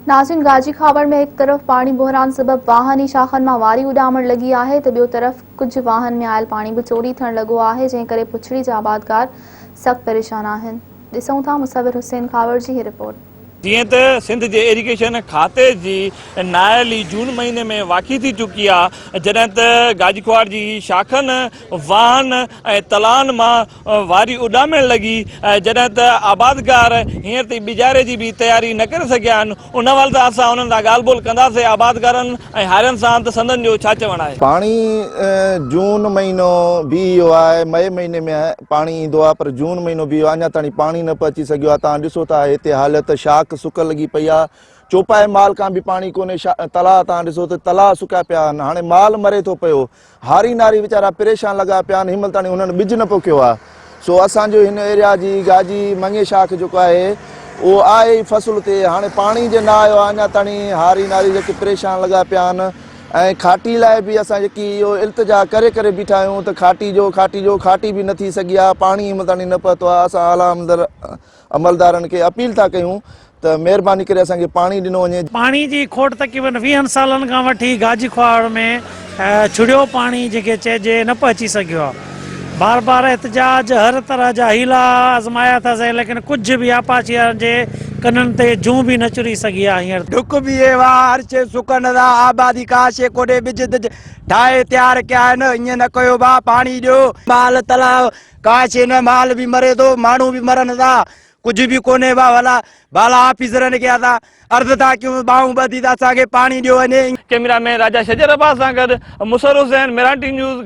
ناظرين گاجي کاوڙ ۾ هڪ طرف پاڻي بحران سبب واهن ۽ شاخن مان واري اڏامڻ لڳي آهي ته ٻيو طرف ڪجهه واهن ۾ آيل پاڻي به چوري ٿيڻ لڳو آهي جنهن ڪري پڇڙي جا آبادگار سخت پريشان آهن ڏسون ٿا مصور حسين کاوڙ جي هي رپورٽ. جيئن ته سنڌ جي ايريگيشن کاتي جي نااهلي جون مهيني ۾ واقع ٿي چڪي آهي جڏهن ته گاجي کواڙ جي شاخن واهن ۽ تلائن مان واري اڏامڻ لڳي جڏهن ته آبادگار هينئر تائين ٻجاري جي به تياري نه ڪري سگهيا آهن ان حوالي سان اسان انهن سان ڳالهه ٻولهه ڪنداسين آبادگارن ۽ هارين سان ته سندن جو ڇا چوڻ آهي. پاڻي جون مهينو بيهي ويو آهي مئي مهيني ۾ پاڻي ايندو آهي پر جون مهينو بيهي ويو آهي اڃا تائين پاڻي نه پهچي سگهيو آهي توهان ڏسو ٿا هتي حالت شاخ سڪ لڳي پئي آهي چوپائي مال کان به پاڻي ڪونهي تلاء توهان ڏسو ته تلاء سڪيا پيا آهن هاڻي مال مري ٿو پيو هاري ناري ويچارا پريشان لڳا پيا آهن هن مهل تاڻي هنن ٻج نه پوکيو آهي سو اسان جو هن ايريا جي گاجي مڱي شاخ جيڪو آهي اهو آهي ئي فصل تي هاڻي پاڻي جي نه آيو آهي اڃا تاڻي هاري ناري جيڪي پريشان لڳا پيا آهن ۽ کاٽي لاء به اسان جيڪي اهو التجا ڪري ڪري بيٺا آهيون ته کاٽي جو کاٽي جو کاٽي به نه ٿي سگهي آهي پاڻي هن مهل تاڻي نه پهتو آهي اسان اعليٰ عملدارن کي اپيل ٿا ڪيون ته مهرباني ڪري اسان کي پاڻي ڏنو وڃي. پاڻي جي کوٽ تقريبن ويهن سالن کان وٺي گاجي کهاوڙ ۾ ڇڙيو پاڻي جنهن کي چئجي نه پهچي سگهيو آهي. بار بار احتجاج هر طرح جا حيلا آزمايا اٿس ليڪن ڪجهه به آپاچي وارن جي ڪنن تي جون به نه چري سگهي آهي هينئر. ڍڪ بيهي واهه هر شيء سڪن ٿا آبادي ڪا شيء ڪونهي ٻج تج ٺاهي تيار ڪيا آهن ائين نه ڪيو ڀاء پاڻي ڏيو. مال تلاء ڪا شيء نه مال به مري ٿو ماڻهو به مرن ٿا ڪجهه به ڪونهي ڀاء ڀلا بالا آفيسرن کي اسان عرض ٿا ڪيون ٻانهون ٻڌي ته اسان کي پاڻي ڏيو وڃي. ڪئميرا مين راجا شجر عباس سان گڏ مصور حسين، ميران ٽي نيوز.